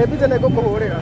Mbica nĩ ngũkũhũrĩra.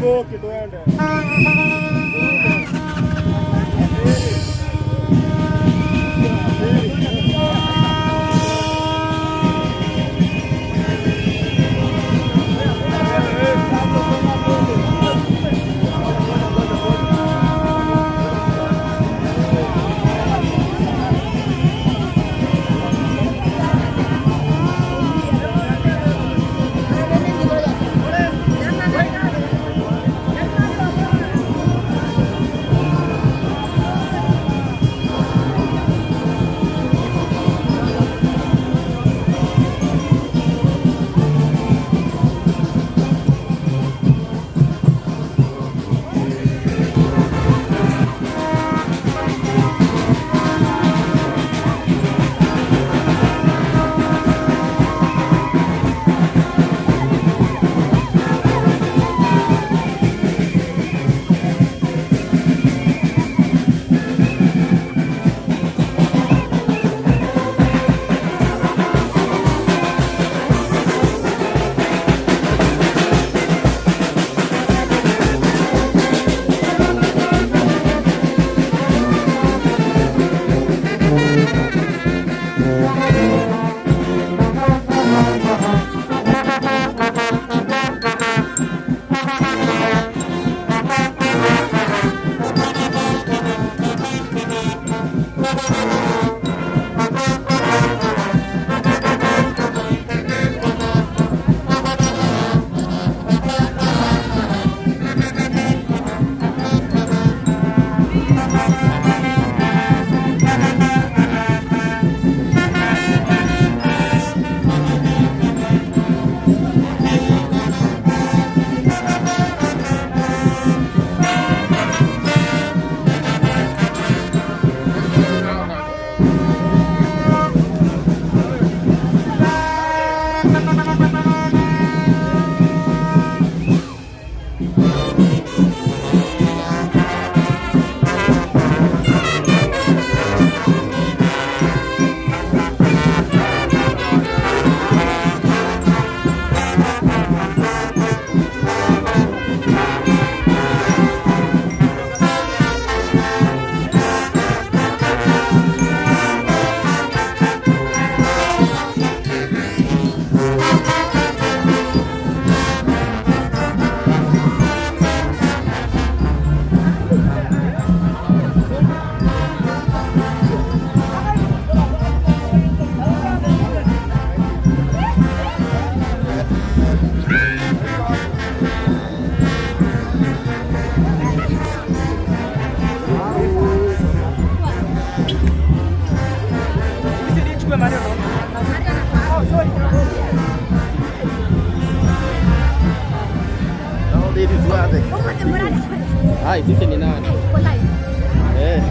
Smoke tuende. Hai, sisi ni nani? Eh.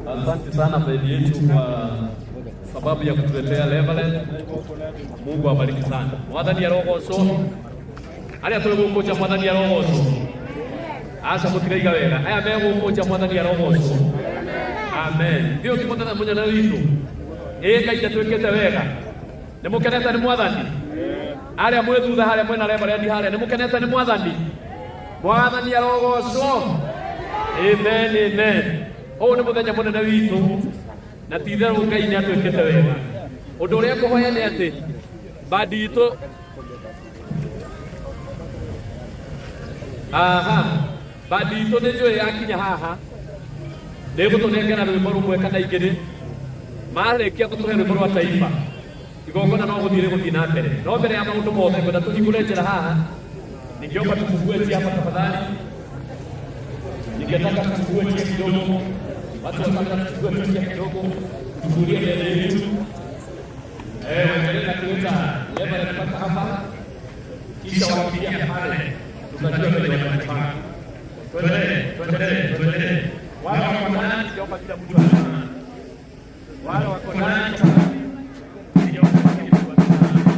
Asante sana baby yetu kwa sababu ya kutuletea Reverend. Mungu awabariki sana. Mwathani arogocwo. Aria turi guku nja Mwathani arogocwo. Aca mutiraiga wega. Aya me guku nja Mwathani arogocwo. Amen. Ndio kimotana munyana witu. Ĩ Ngai ndatwĩkĩte wega. Nĩ mũkenete nĩ Mwathani? Aria mwĩ thutha haria mwĩna Reverend haria nĩ mũkenete nĩ Mwathani? Mwathani arogocwo. Amen, amen. Ũyũ nĩ mũthenya mũnene witũ na ti itherũ Ngai nĩ atwĩkĩte wega. Ũndũ ũrĩa ngũhoya nĩ atĩ bandi itũ, aha, bandi itũ nĩ njũĩ yakinya haha nĩ ĩgũtũnengera rwĩmbo rũmwe kana igĩrĩ. Marĩkia gũtũhe rwĩmbo rwa taifa, igongona no gũthiĩ rĩgũthiĩ na mbere. No mbere ya maũndũ mothe ngwenda tũhingũre njĩra haha. Ningeomba tufungue njia hapa tafadhali. Ningetaka tufungue njia kidogo. Watu wa kamera, tufungue njia kidogo, tufungulie mbele yetu. Waendelee na kuleta Reverend mpaka hapa, kisha wakiingia pale tutajua vile wanajipanga. Tuendelee, tuendelee, tuendelee. Wale wako ndani, ningeomba kila mtu asimame. Wale wako ndani tafadhali, ningeomba kila mtu asimame.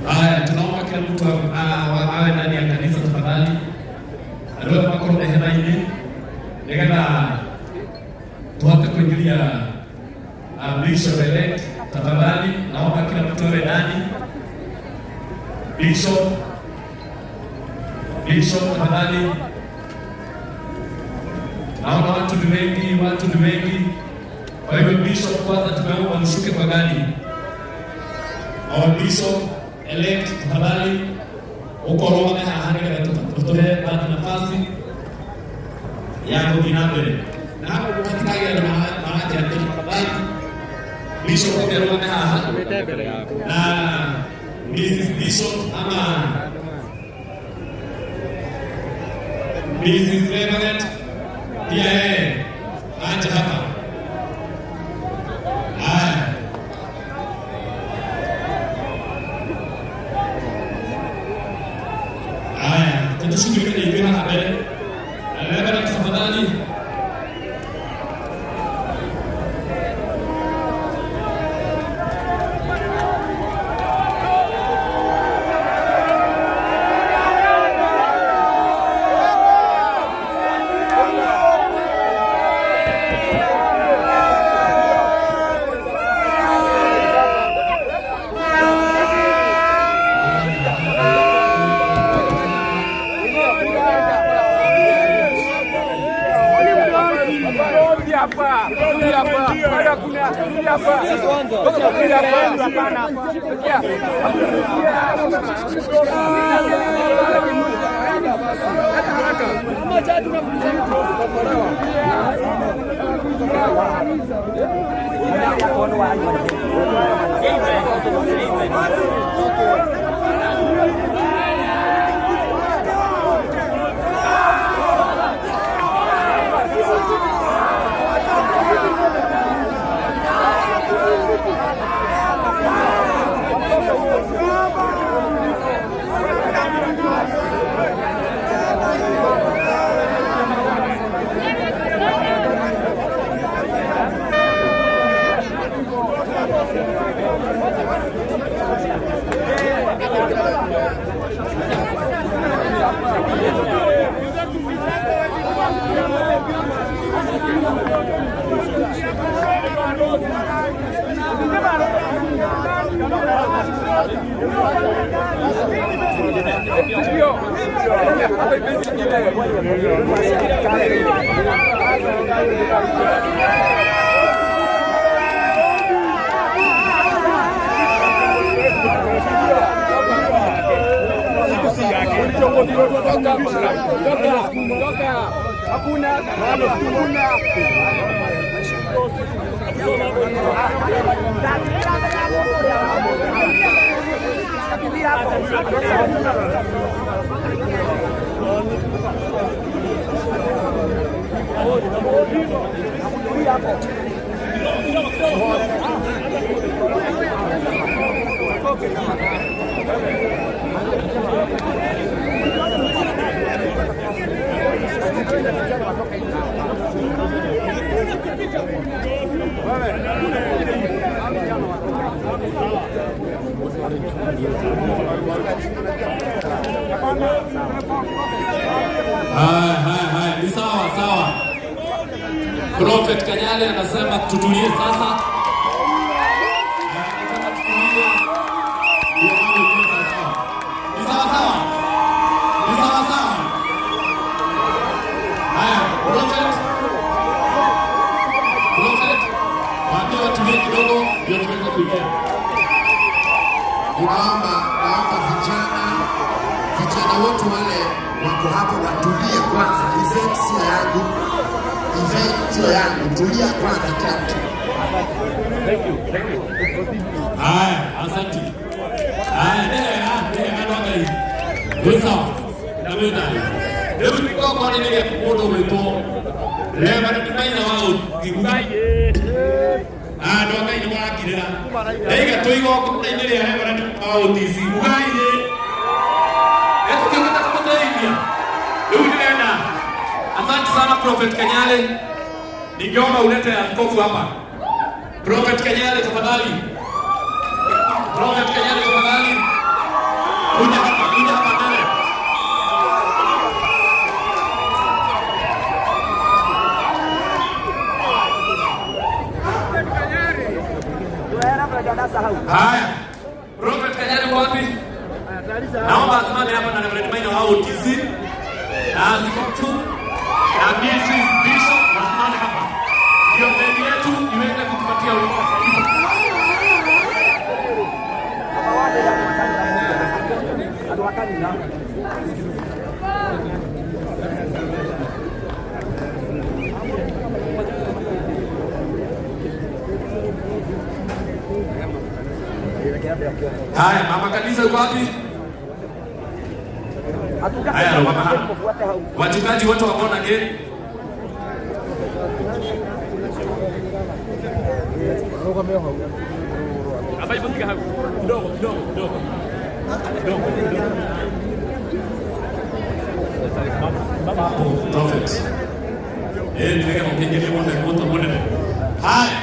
Haya, tunaomba kila mtu awe ndani ya kanisa tafadhali. Andũ othe makorwo me hema-inĩ nĩgetha tuhote kuingilia Bishop elect. Tafadhali naomba kila mtu awe ndani. Bishop, Bishop tafadhali. Naona watu ni wengi, watu ni wengi. Kwa hivyo Bishop, kwanza tumeomba mshuke kwa gari. Our Bishop elect tafadhali ukorwo haha nĩgetha tũhe bado nafasi ya gũthiĩ na mbere na hapo katikati andũ maranjĩra tafadhali Bishop oke arũgame haha na Mrs. Bishop ama Mrs. Reverend pia yeye. Aje hapa. Haya. Haya, tutashughulika na ithuĩ haha mbere. Reverend, tafadhali. Haya, haya, haya, ni sawa sawa. Prophet Kanyale anasema tutulie sasa. Anasema tutulie. Ndio mambo ikuwe sawa sawa. Ni sawa sawa. Ni sawa sawa. Haya, Prophet. Prophet, waambie watulie kidogo ndio tuweze kuingia. Ninaomba vijana wote wale wako hapo watulie kwanza. Event sio yangu, event sio yangu. Tulia kwanza kila mtu. Haya, asante. Haya, ndio andũ a Ngai. Gwĩ sawa na wĩ thayũ. Rĩu igongona nĩ rĩa mũndũ gwĩtwo Reverend Maina wa Ũtigu. Andũ a Ngai nĩ mũrakirĩra. Ndaiga twĩ igongona-inĩ rĩa Reverend wa Ũtisi. Ugai ĩtũkĩhota kũmũteithia. Rĩu ndĩrenda. Asante sana Prophet Kanyale. Ningeomba ulete askofu hapa. Prophet Kanyale, tafadhali. Prophet Kanyale, tafadhali. Kuja hapa, kuja hapa mbele. Haya. Prophet Kanyale uko wapi? Naomba asimame hapa na Reverend Maina wa OTC na askofu na Beatrice Bishop wasimame hapa. Ndio mbele yetu iweze kutupatia wimbo. Haya, mama kanisa yuko wapi? Haya, mama hapa. Wachungaji wote wa born again. Hapa ipo tiga hau. Kidogo kidogo kidogo. Kidogo kidogo. Prophet. Nĩgetha ũkĩingĩrie mũno mũnene. Haya.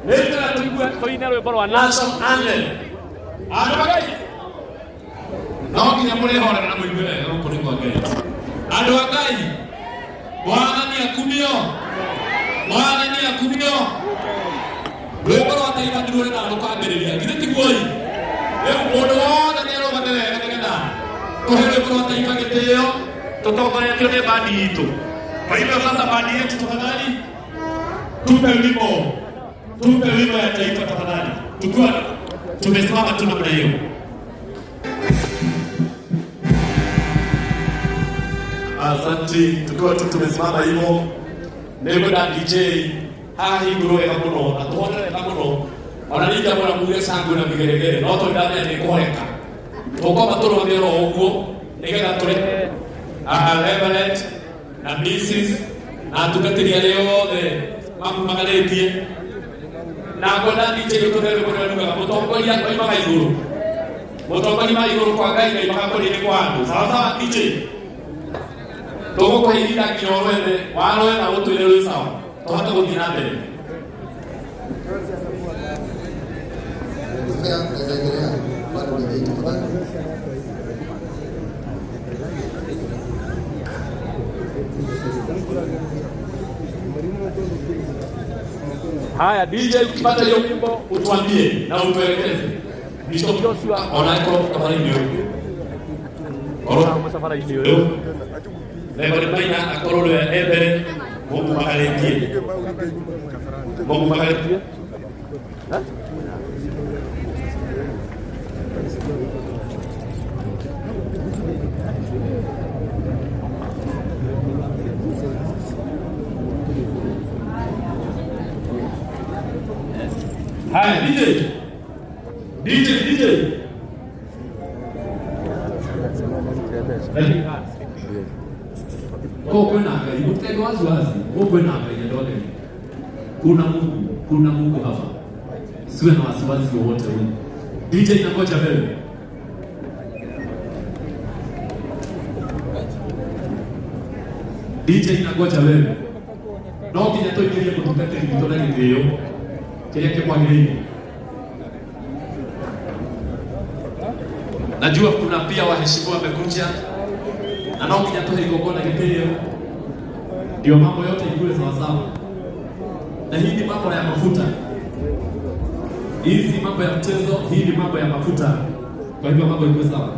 Nĩ Tuigue tuine rwĩmbo rwa national anthem. Andũ a Ngai. No nginya mũrĩhorera na mũigue wega gũkũ nĩ kwa Ngai. Andũ a Ngai. Mwathani akumio. Mwathani akumio. Rwĩmbo rwa taifa nĩ rũrĩ na rũkambĩrĩria. Githĩ tiguo-ĩ? Rĩu mũndũ wothe nĩ arũgame wega nĩgetha tũhe rwĩmbo rwa taifa gĩtĩo tũtongoretio nĩ bandi itũ. Kwa hivyo sasa bandi yetu tafadhali tupe wimbo, tupe wimbo ya taifa tafadhali, tukiwa tumesimama tu namna hiyo. Asante, tukiwa tu tumesimama hivyo, nĩngwenda DJ haha hingũrwo wega mũno na tũhore wega mũno ona niĩ ndamwĩra muge cangwe na vigeregere no tondũ ndamenya nĩ kũhoreka tũkwamba tũrũgame oro ũguo nĩgetha tũrehe Reverend na Mrs na atungatĩri arĩa othe mamumagarĩtie na ngwenda DJ ũtũhe rwĩmbo rũrĩa rugaga mũtongoria oimaga igũrũ, mũtongoria ma igũrũ kwa Ngai, oimaga kũrĩ nĩ kwa andũ. Sawa sawa DJ, tũgũkũhe ihinda nginya ũrwethe warwetha ũtwĩre rwĩ sawa tũhote gũthiĩ na mbere. Fair, tunaweza endelea bado DJ tafadhali. Haya, DJ Ukipata hiyo wimbo utuambie na utuelekeze. Bishop Joshua ona ĩkorwo mũtabarĩinĩ ũyũ Korwo mũtabara-inĩ ũyũ. Reverend Maina akorwo nĩwe e mbere mũmumagarĩtie mũmumagarĩtie. Haya, DJ. DJ, DJ. Ready? Kwa kwĩna Ngai, mũtego waziwazi, gũkũ kwĩna Ngai andũ a Ngai. Kuna Mungu, kuna Mungu hapa. Siwe na wasiwasi wowote ule. DJ nangoja wewe. DJ nangoja wewe. No nginya tũingĩrie mũtungatĩri witũ na gĩtĩo kĩrĩa kĩmwagĩrĩire. Najua kuna pia waheshimiwa wamekuja na no nginya tũhe igongona gĩtĩo ndio mambo yote ikuwe sawasawa. Na hii ni mambo ya mafuta, hii si mambo ya mchezo, hii ni mambo ya mafuta. Kwa hivyo mambo ikuwe sawa.